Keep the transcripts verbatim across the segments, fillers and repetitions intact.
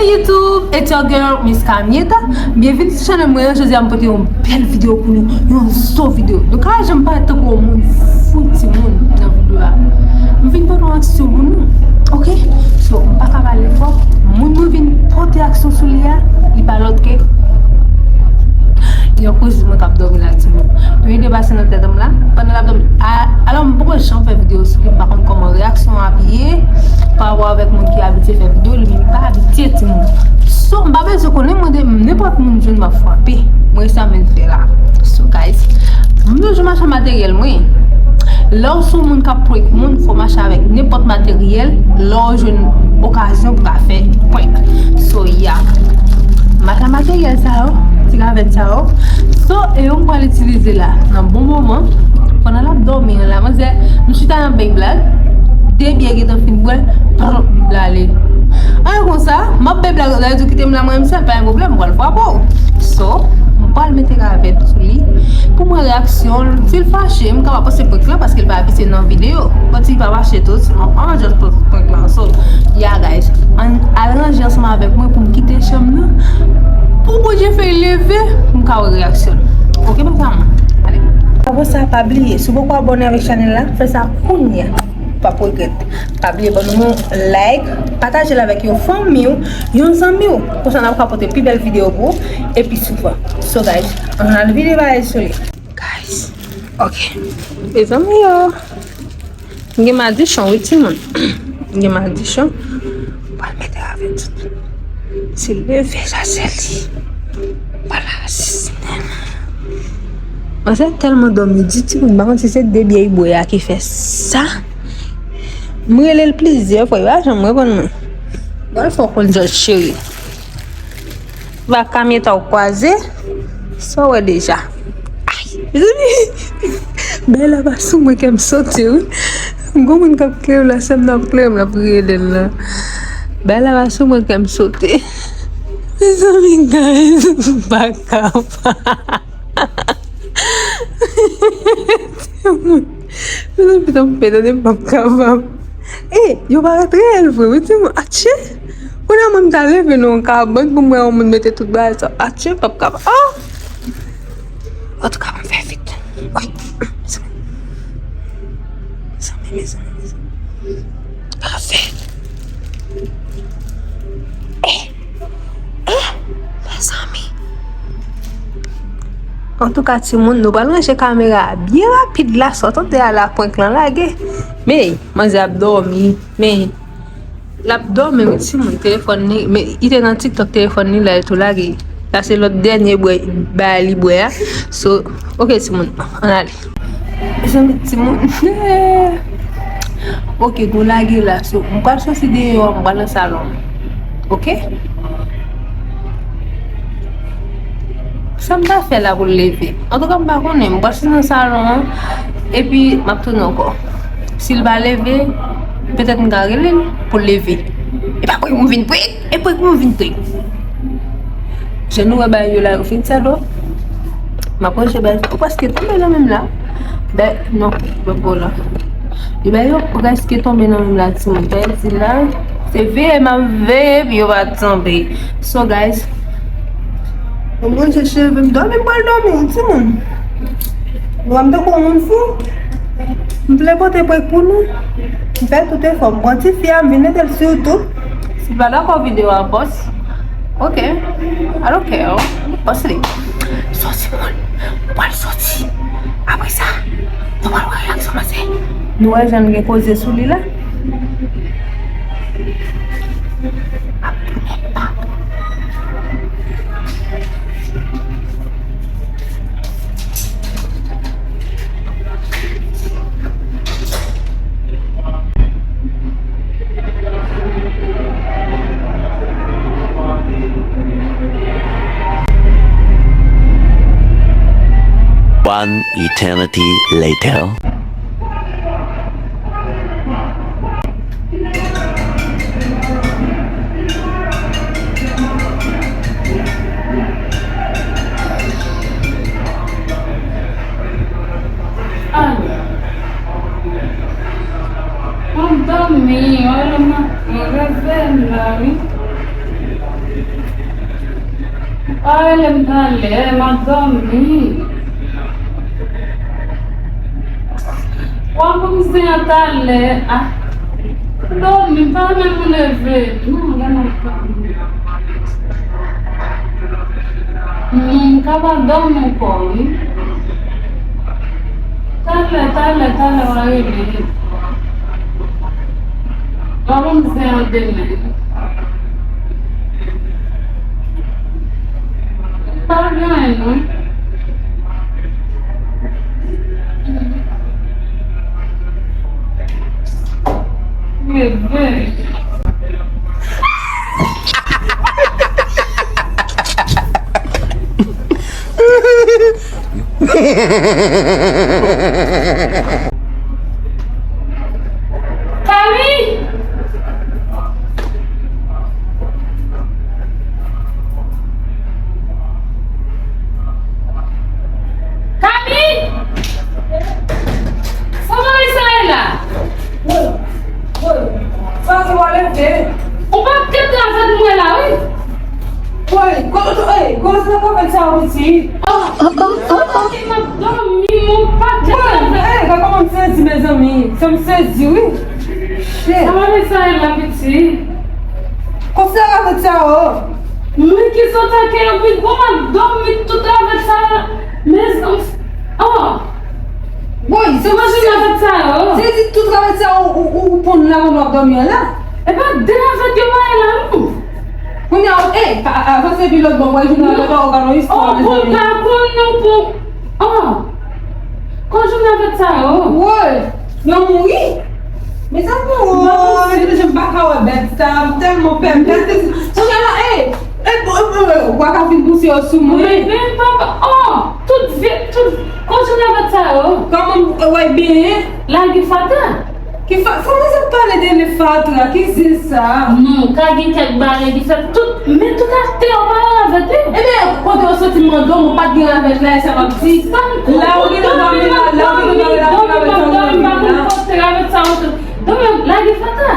YouTube, it's your girl, Miss Camieta. Byenvini sou chanèl mwen an. Jodi a, m pote yon bèl videyo pou nou, yon zo videyo. Nou ka janm parèt tankou yon moun fou timoun nan videyo a. M vin pote yon aksyon pou nou, oke? So, m pa ka pale fò. Moun mwen vin pote aksyon sou li a, li pa lòt ke yon kouzin mwen k ap dòmi la, timoun. Yon ide pase nan tèt m la, pandan l ap dòmi. A, alò, m poko janm fè videyo sou li, m pa konn kòman reyaksyon ap ye pa rapò avèk moun ki abitye fè videyo, li menm li pa abitye, timoun. So, m pa bezwen konnen, mwen de, nenpòt moun jwenn m ap frape. Mwen sa menm fè la. So, guys, m toujou mache ak materyèl mwen. Lè w se yon moun k ap prank moun, fò w mache avèk nenpòt materyèl lè w jwenn okazyon pou ka fè prank. So, yeah. M mache ak materyèl sa yo, ti gavèt sa yo. So, e yo m pral itilize la nan bon moman. Pandan l ap dòmi an la, manzè, m chita nan bèy blag. De byè gentan fin bwè, pran, l ale. An konsa, m ap bèy blag, lè di w kite m la mwen menm sèl, pa gen pwoblèm, m pral frape w. So, m pral mete gavèt sou li pou m wè reyaksyon l. Si l fache, m kapab panse prank lan paske l pa abitye nan videyo. But si l pa fache tou, m ap, m ap just post prank lan. So, yeah guys, ann al ranje ansanm avèk mwen pou m kite chanm nan. Pou Bondye fè l leve, pou m ka wè reyaksyon l. Oke, mes amours? Ale. Apre sa, pa bliye, si w poko abòne avèk chanèl la, fè sa kounye a. W ap regrèt. Pa bliye ban nou yon like, pataje l avèk yon fanmi w, yon zanmi w. Konsa n ap ka pote pi bèl videyo pou ou, e pi souvan. So guys, ann al vide bagay sou li. Guys, ok. Mezanmi yo, m gen madichon wi timoun. M gen madichon. Pral mete avè tout. Se leve sa se li. Pral asisnen. Mwen se tèlman dòmi di timoun, m pa konn si se de byè li bwè a ki fè sa. M rele l plizyè fwa, li pa janm reponn mwen. Bon, fò w konn jan cheri. Va kamyeta w kwaze, sa w wè deja. Ay, mezanmi. Bèl la pa sou mwen kè m sote wi. Gon moun k ap klere m la, sè m nan ap klere m, l ap rele l la. Bèl la pa sou mwen kè m sote. Mezanmi, guys, m pa kapab. Mezanmi, tanpri, tande, m p ap kapab. E, yo parèt reyèl vre wi, timoun. Atchè! Kounye a mwen m ta leve nan yon kabann pou m wè yon moun mete tout bagay sa. Atchè, m p ap kapab. Oh! Antouka, ban m fè vit. Wi. Mezanmi, mezanmi, mezanmi. Afè. Eh! Eh! Mezanmi. Antouka, timoun, nou pral ranje kamera a byen rapid la, sa w tande a la, prank lan lage. Men, manzè ap dòmi, men, l ap dòmi, wi, timoun, telefòn li, men, li te nan TikTok, telefòn li la, li tou lage. Sa se lòt dènye bwè, bagay li bwè a. So, ok, timoun, ann ale. Mezanmi, timoun. Ok, nou lage la. So, m pral soti deyò, m pral nan salon. Ok? Sa m ta fè la pou l leve? Antouka, m pa konnen. M pral soti nan salon an, epi m ap tounen ankò. Si l pa leve, petèt m ka rele l pou l leve. E pa prank pou m vin prank, e prank pou m vin prank. Jan nou wè bagay yo la, yo fin sèl o. M ap ranje bagay sa. Ou prèske tonbe nan men m la. Bè, non, bò la. E bè, yo prèske tonbe nan men m la, timoun. Sa vle di la, se veye m ap veye pou yo pa tonbe. So, guys, mwen ranje cheve m, dòmi m pral dòmi, timoun. Nou wè m tankou yon moun fou. M vle pote prank pou nou. M fè tout efò. M pran tifi a, m vin mete l sou YouTube. Si l pa dakò videyo a pòs, ok. I don't care. Pòs li. Soti moun. M pral soti. Apre sa, nou pral wè reyaksyon manzè. Nou wè jan l gen koze sou li la. Ap tounen pa. One eternity later. Alo. Mwen dòmi, alo, mwen, mwen reve m la, wi. Pa rele m talè, m ap dòmi. W ap pou m zen an talè. Ah, m dòmi, m pa renmen moun leve. Non, lè m ap dòmi. Non, m kapab dòmi ankò, wi. Talè, talè, talè, w a rele. W a ban m zen an demen. Pa gen anyen, non. Bebe. Kami! Kami! Sa bagay sa ye la? Woy, woy, sa se w a leve. Ou pa ket ravèt mwen la, wi. Woy, kòman sa ka fèt sa, piti? Oh, oh, oh, oh, oh. M ap dòmi, m pa ket ravèt. Woy, eh, gade kòman m sezi, mezanmi. Sa m sezi, wi. Shit. Sa bagay sa ye la, piti? Kòman sa ka fèt sa, oh? Men ki sòt ake anpil, bon, m ap dòmi tout ravèt sa la. Mezanmi. Oh! Woy, se manje ravèt sa yo. Se di tout ravèt sa ou, ou, ou, ou ponn la, ou ap dòmi an la. E pa de ravèt yo pa la, non. Kounye a, eh, pa, avanse pi lòt bò, woy, jounen ravèt la, ou ka nan istwa, mezanmi. Oh, bon, pa konn non, bon. Oh! Kounye a ravèt sa yo. Woy, yo mouri. Men sa pou ou, mezanmi, m pa ka wè bèt sa, m tèlman pè bèt. Kounye a la, eh, eh, bon, eh, bon, eh, w a ka fin pouse yo sou mwen. Men, men, papa, oh, tout vye, tout, kote ravèt sa yo? Kòman, eh, w a benyen? Lage fatra. Ki fa-, fò mwen se pale de le fatra, ki zen sa? Non, ka gen kèk bagay ki fèt, tout, men tout atè yo pa ravèt, wi. Ebyen, kote yo soti mande w, mwen pa t gen ravèt la, e sa m ap di. La, ou gen dòmi la, la, ou gen dòmi la, ou gen ravèt sa, ou gen ravèt la. Donk, lage fatra.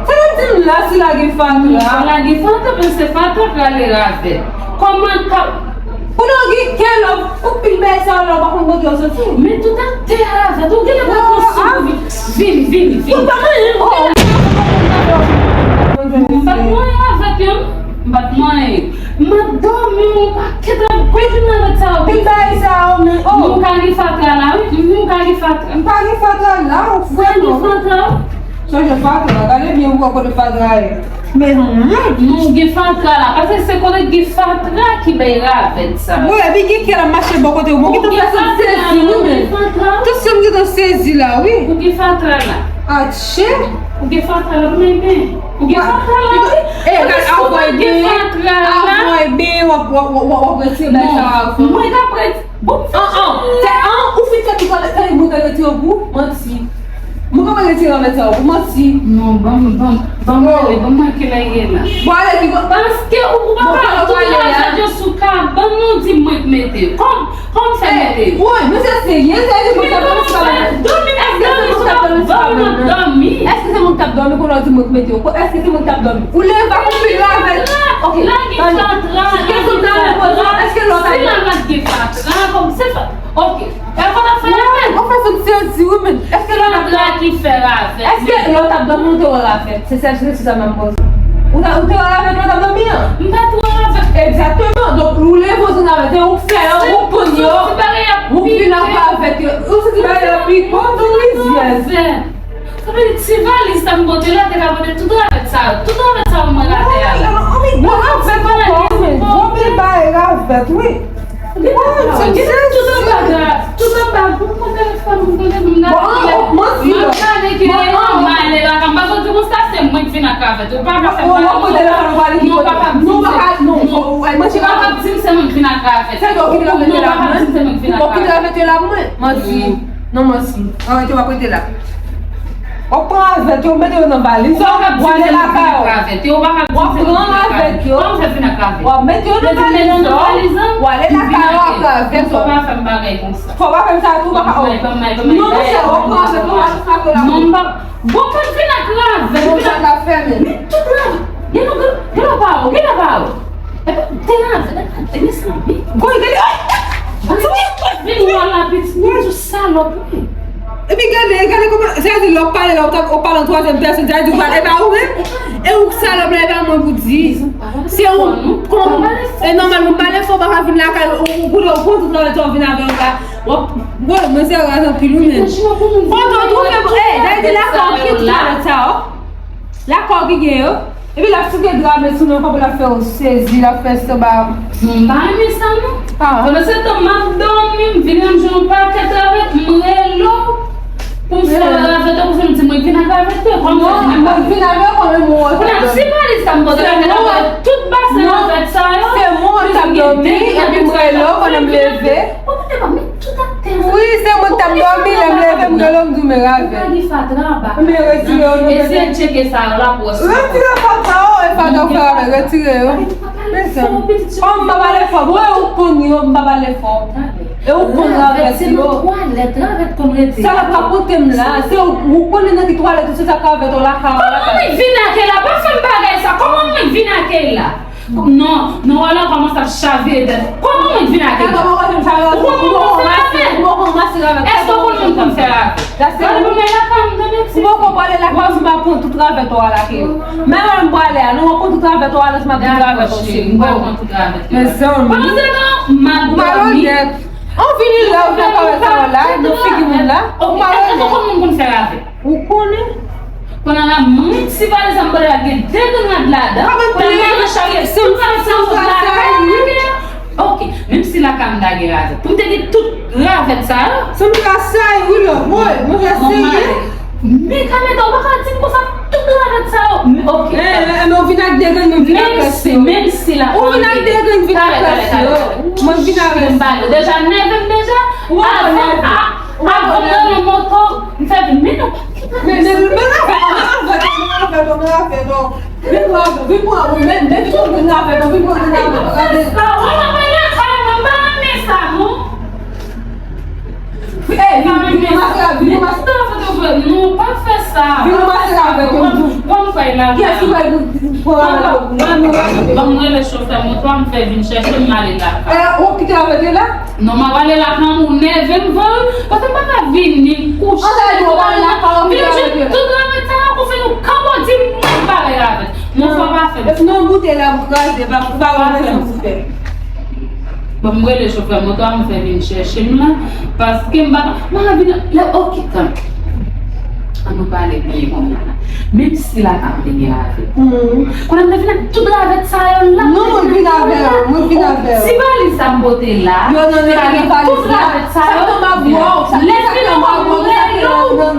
Sa w ap di m la si lage fatra? Non, pa lage fatra, paske fatra prale ravèt. Kòman ka... Kounye a w gen kè lòv, ou pil bagay sa yo la, ou pa konn kote yo soti. Men tout atè a ravèt, ou genlè pa konn sou vin, vin, vin, vin. Ou pa manyen, ou genlè pa konn kote yo soti. M pa t manyen ravèt yo, m pa t manyen. M ap dòmi, yon pakèt ap gwo jounen avèk sa yo. Pi bay sa yo, men, oh. Nou ka gen fatra la, wi. Nou ka gen fatra. M pa gen fatra la, ou fè non. Sa gen fatra, wi. Chanje fatra, gade byen pou wè kote fatra ye. Men, hmm. Nou gen fatra la, paske se kote gen fatra ki bay ravèt sa. Wi, epi gen kè l ap mache bò kote ou. Mwen gentan fè sa m sezi, wi, men. Tout sa m gentan sezi la, wi. Ou gen fatra la. Atchè. Ou gen fatra la, men, men. Ou gen fatra la. Eh, gade, avè ben, avè ben, w ap, w ap, w ap, w ap retire bagay sa avè. Mwen k ap retire. Bon, an, an, fè, an, ou fin fè tout sa, fè mwen ka retire pou ou, manti. Mwen ka retire bagay sa pou ou, manti. Non, ban m, ban m, ban m ale, ban m wè kilè l ye la. Bon, ale, ki bon. Paske ou, ou pa ka tout ravèt yo sou kabann, nou di mwen k mete. Kòm Kòm fè mete. Woy, men se serye, se di moun k ap dòmi sou kabann. Èske se moun k ap dòmi sou kabann nan? Èske se moun k ap dòmi kounye a w di mwen k mete yo? Èske se moun k ap dòmi? Ou leve ak yon pil ravèt. Ok, lage fatra, lage fatra. Èske lòt ap dòmi? Si ravèt gen fatra, kòm se fa-, ok. E pa t ap fè ravèt. Ou fè sou sezi, wi, men. Èske lòt ap dòmi? Fatra ki fè ravèt. Èske lòt ap dòmi ou te wè ravèt? Se sèl kesyon sa m ap poze. Ou ta, ou te wè ravèt lè w t ap dòmi an? M pa t wè ravèt. Egzakteman. Donk, ou leve w sou ravèt, e ou fè yo, ou ponn yo, ou vin ak ravèt yo. Ou santi bagay la pi bon, tout rizyèz. Sa vle di, ti valiz sa m pote la, te ka pote tout ravèt sa yo. Tout ravèt sa yo mwen rate a. Bon, ravèt ankò, men. Bon, men bagay ravèt, wi. Tout anba, tout anba, pou m pran telefòn, pou m pran telefòn, m gade kilè. M ap gade kilè, m ale lakay m. Paske w di konsa, se mwen k vin ak ravèt. Ou pa ka fè m pale konsa. Non, ou pa ka di m se, non, ou pa ka di m se mwen k vin ak ravèt. Non, ou pa ka di m se mwen k vin ak ravèt. Manti. Non, manti. Arete, w ap rete la. W ap pran ravèt yo, mete yo nan valiz ou, w ale lakay ou. W ap pran ravèt yo, w ap mete yo nan valiz ou, w ale lakay ou ak ravèt ou. Fò w pa fè m bagay konsa. Fò w pa fè m sa tou, w pa ka. Non, monchè, w ap pran ravèt yo, w al fè yo la. Non, m pa. Bon, mwen vin ak ravèt. Bon, sa k ap fè menm. Men tout ravèt. Gen lè, gen lè pa ou, gen lè pa ou. E pa de ravèt. Mezanmi. Vin wè la pitit, mwen di w salòp, wi. Epi gade, gade kòman, sa vle di lè w pale la, w t ap, w pale an twazyèm pèsòn, sa vle di w pale, e pa ou menm? E ou k salòp la, e pa mwen pou di. Se ou, kòm, e nòmal, mwen pale fò, w pa ka vin lakay, ou, ou, ou, ou, ou, tout travay sa w vin avè w la. W ap, bon, mwen se raz anpil, wi, men. Fò w twouve, e, sa vle di lakay, ki tout travay sa, o? Lakò ki gen yo. Epi l ap souke dra, men sou nan kòb, l ap fè w sezi, l ap fè sanba. M pa renmen sa, non. Ah. Pandan se tan, m ap dòmi, m vin rann jwenn yon pakèt ravèt, m rele w pou m fè ravèt, ou konn di mwen vin ak ravèt, kòman mwen vin avè w, konnen mwen. Kounye a, si valiz sa m pote la, mwen tout basen ravèt sa yo, se mwen k ap dòmi, epi m rele w pandan m leve. Ou mete pa, men tout atè sa. Wi, se mwen k t ap dòmi, lè m leve, m rele w, m di w men ravèt. Ou pa gen fatra anba. Men retire yo, non. Eseye tcheke sa yo la pou wè si. Retire fatra yo, e fatra w fè avè, retire yo. Men sa. Kòm m pa pale fò, mwen ou konn yo, m pa pale fò. E ou konn ravèt yo. Ravèt se nan twalèt, ravèt konn rete. Sa l ap rakonte m la, se ou, ou konnen nan ki twalèt ou, se sa k ravèt ou lakay ou. Kòman mwen vin ake la? Pa fè m bagay sa, kòman mwen vin ake la? Non, non, wè la w kòmanse ap chavire tèt. Kòman mwen vin ake? Ou konn moun konn fè ravèt? Èske ou konn moun konn fè ravèt? Gade pou mwen lakay m, tande ti. Ou poko prale lakay ou, si m ap pran tout ravèt ou al ake yo. Menm lè m prale a, non, w ap pran tout ravèt ou al, si m ap pran ravèt ou, cheri. Dakò, cheri, m pral pran tout ravèt yo. Mezanmi. Pandan se tan, m ap dòmi. Malonèt. Ou vini la, ou fè ravèt sa la, nan figi moun la. Ou malonèt. Èske ou konn moun konn fè ravèt? Ou konnen? Kounye a la, mwen ti valiz sa m pote la gen de grenn rad ladan. Kounye a la, mwen chanje tout ravèt sa m pote lakay mwen. Ok, menm si lakay m ta gen ravèt. Pou m te gen tout ravèt sa yo. Sa m ka sa, wi, lò. Woy, mwen fè serye. Men Kameta, ou pa ka di m konsa, tout ravèt sa yo. Ok. Eh, eh, eh, men ou vin ak de grenn, mwen vin ak rès yo. Menm si lakay m te gen. Ou vin ak de grenn, vin ak rès yo. Mwen vin ak rès yo. Deja nève m deja. Avan, a, avan m nan moto, m fè vin, men non. Men, men, men afè, men afè, men afè, men afè, non. Vin pran, vin pran, men, men vin pran, vin afè, non, vin pran, vin afè, non. Gade. Sa, ou pa pale lakay mwen, m pa renmen sa, non. Eh, vin, vin ranmase la, vin ranmase. Non, pa fè sa. Vin ranmase la avèk yo. Ban m fè la. Kiyès ki pral pran avèk yo? Ban m rele chofè moto a, m fè vin chèche m, m ale la. Eh, ou kite avèk yo la? Non, m ap ale lakay mwen, ou nève m, vre, paske m pa ka vini kouche. An ta di w pral lakay ou, vin jwenn tout ravèt sa yo, pou fin ou kanpe, ou di mwen bagay ravèt. Mwen fò pa fè m. Epi non, boutèy la m kraze, pa, pa ranmase yon boutèy. Bon, m rele chofè moto a, m fè vin chèche m la, paske m pa ka, m pa ka vin, lè, ok, tann. An nou pale byen kòmè la. Menm si lakay m te gen ravèt. Kounye a m te vin ak tout ravèt sa yo la. Non, mwen vin avè yo, mwen vin avè yo. Ti valiz sa m pote la, yo nan tout ravèt sa yo. Lè fini w ap rele w,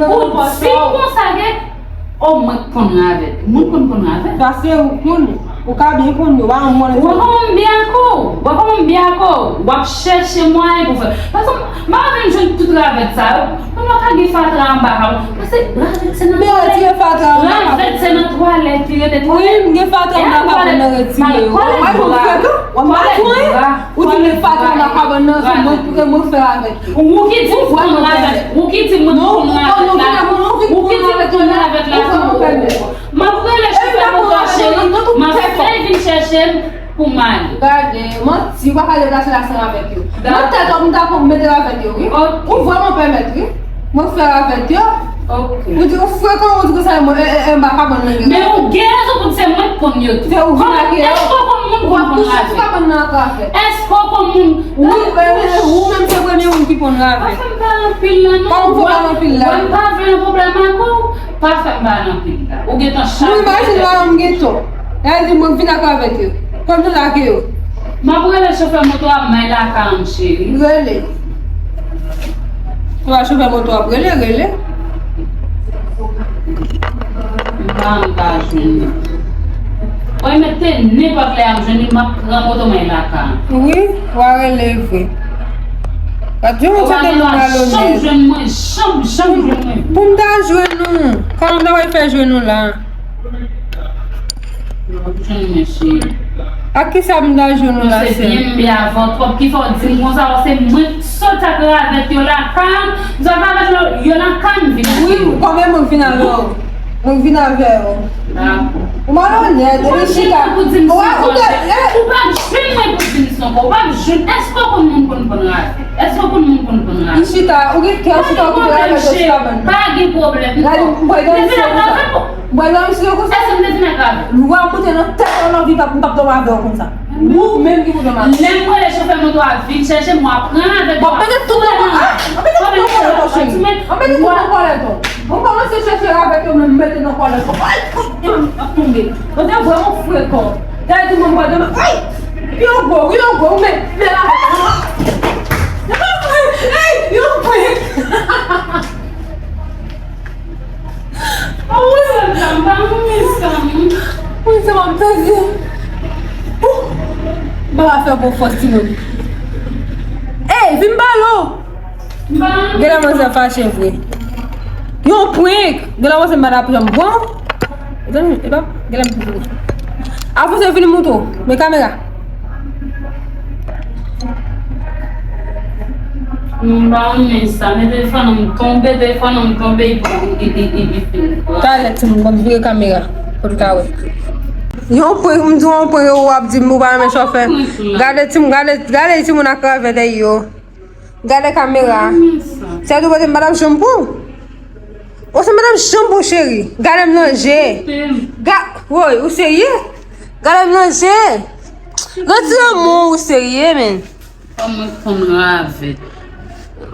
ou di konsa ke, o, mwen k konn ravèt. Moun konn konn ravèt. Paske ou konn, ou ka byen konn yo, pa yon moun. Wè kòman m byen ak ou, wè kòman m byen ak ou, w ap chèche mwayen pou fè. Paske m pa vin jwenn tout ravèt sa yo. Kòman ka gen fatra anba kab? Paske ravèt se nan twalèt. Men retire fatra anba kab. Ravèt se nan twalèt li rete, twalèt. Wi, m gen fatra anba kab, mwen retire yo. Wè, wè, wè, wè, wè, ou di men fatra anba kab nan, se mwen, mwen fè ravèt yo. Ou ki di m konn ravèt, ou ki di m konn ravèt la. Ou ki di m konn ravèt la. M ap rele chofè moto a, cheri, m ap fè l vin chèche m pou m ale. Gade, manti, ou pa ka deplase la san ravèt yo. Nan tèt ou, m ta konn mete ravèt yo, wi. Ok. Ou vrèman pèmèt, wi. Mwen fè ravèt yo. Ok. Ou di, ou frekan, ou di konsa, mwen, e, e, e, m pa ka bann nan gen. Men ou gen rezon pou di se mwen k konn yo tou. Se ou vin ake yo. Èske ou konn moun konn konn ravèt? Ou ap touche tout kabann nan ak ravèt. Èske ou konn moun? Wi, e, e, ou menm se premye moun ki konn ravèt. Pa fè m pale anpil la, non. Kòman fè w pale anpil la? Wè, m pa vle nan pwoblèm ak ou. Pa fè m pale anpil la. Ou gentan chaje. Ou imajine la, m gen tò. Epi mwen vin ak ravèt yo. Konn nou lage yo. M ap rele chofè moto a, m bay lakay an, cheri. Rele. Ou pa chofè moto ap rele, rele. M pa, m pa jwenn li. Mwen mete nenpòt lè a m jwenn li, m ap pran moto m al lakay an. Wi, w a rele vre. Gad yon sante moun malonèt. Janm jwenn mwen, janm, janm jwenn mwen. Pou m ta jwenn ou, kòman m ta pral fè jwenn ou la? Non, jwenn mwen, cheri. Ak kisa m ta jwenn ou la, sè? Se byen m byen avè w twòp ki fè w di m konsa, se mwen k sot ak ravèt yo lakay an. M sot ak ravèt yo lakay an, m vin ake yo. Wi, kòman mwen vin avè w? Mwen vin avè w. Ou malonèt, depi chita. Ou pa, ou pa, ou p ap jwenn mwen pou di m se yon kò. Ou p ap jwenn. Èske w konn moun konn pran rate? Èske w konn moun konn pran rate? Li chita, ou gen kè, ou chita, ou koupe rate, ou chita, ban. Pa gen pwoblèm. Gade, m pral dòmi sou yo konsa. M pral dòmi sou yo konsa. Èske m te vin ak rate? Lwa monte nan tèt ou, nan vi, m p ap dòmi avè w konsa. Ou menm ki pou dòmi avè m. Lè m rele chofè moto a vin chèche m, w a pran avèk ou. Bon, mete tout nan kòlèt ou, cheri. Mete tout nan kòlèt ou, cheri. Mete tout nan kòlèt ou. Bon, kòmanse chèche avèk yo, men mete nan kòlèt ou. Ay, ay, m ap tonbe. Ou te vrèman frekan. Gade di mwen, mwen, ay, yo gwo, yo gwo, men, men la. Ay, yo gwo. Mwen se m pa renmen sa, m. Mwen se m ap pèdi. Ou pa fè bon fòs, timoun. Ey, vin pale w. Genlè manzè fache vre. Yon prank. Genlè manzè m pa t ap janm pran. Epa, genlè m tou vre. Avanse vin mouto. Men kamera. M pa renmen sa. Men telefòn an m tonbe, telefòn an m tonbe, li, li, li, li fin. Talè timoun, ban m vire kamera pou n ka wè. Yon prank, m di w yon prank, ou ap di m ou pa renmen chofè. Gade timoun, gade, gade timoun ak kravèt yo. Gade kamera. Se tou kote m pa t ap janm pran w. Ou se madam janm pran w, cheri. Gade m nan je. Ga, woy, ou serye? Gade m nan je. Retire mo, ou serye, men. Kòman konn ravèt?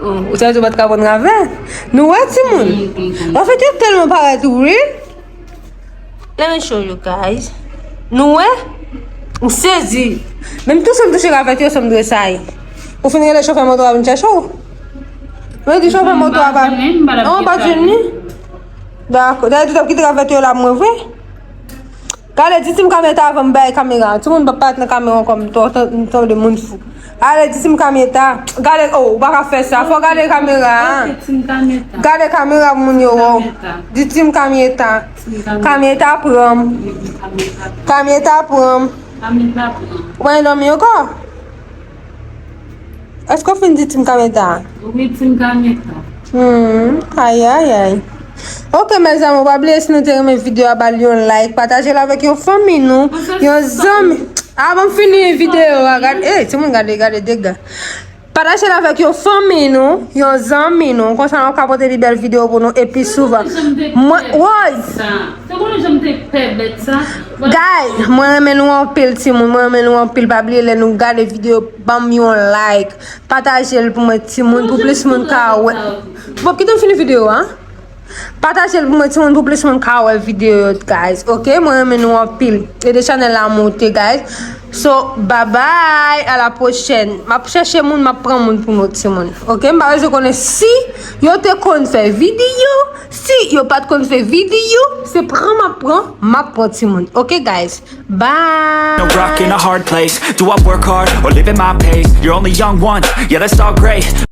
Oh, ou te di ou pa t ka konn ravèt? Nou wè, timoun. Anfèt, yo tèlman parèt ou ri. Let me show you guys. Nou wè? M sezi. Menm touche m touche ravèt yo, sa m dwe sa ye. Ou fin rele chofè moto a vin chèche w? Mwen di chofè moto a pa. Non, ou pa t jwenn li? Dakò. Dayè, tout ap kite ravèt yo la mwen vre. Gade, di ti m kamera ta avan m bay kamera. Timoun pa parèt nan kamera ankò, m tande moun fou. Ale, di ti m kamera. Gade, oh, ou pa ka fè sa. Fò gade kamera a. Gade kamera moun yo wè w. Di ti m kamera. Kamyeta pran m. Kamyeta pran m. Ou pa endòmi ankò? Èske w fin di Team Kamyeta? Wi, Team Kamyeta. Hmm, ayayay. Ok, mezanmi, pa bliye, si nou te renmen videyo a, ba l yon like, pataje l avèk yon fanmi nou, yon zanmi. A, ban m fini videyo a, gade, eh, timoun, gade, gade dega. Pataje l avèk yon fanmi nou, yon zanmi nou. Konsa nou ka pote pi bèl videyo pou nou e pi souvan. Mwen, woy! Guys, mwen renmen nou anpil, timoun. Mwen renmen nou anpil. Pa bliye lè nou gade videyo, ban m yon like. Pataje l pou mwen, timoun, pou plis moun ka wè. Bon, kite m fini videyo a. Pataje l pou mwen, timoun, pou plis moun ka wè videyo yo, guys. Ok, mwen renmen nou anpil. Ede chanèl la monte, guys. So, bye bye, à la prochaine. M ap chèche moun, m ap pran moun pou nou, timoun. Ok, m pa bezwen konnen si yo te konn fè videyo, si yo pa t konn fè videyo, se pran m ap pran, m ap pran, timoun. Ok, guys, bye. No rock in a hard place. Do I work hard or live at my pace? You're only young once, yeah, that's all great.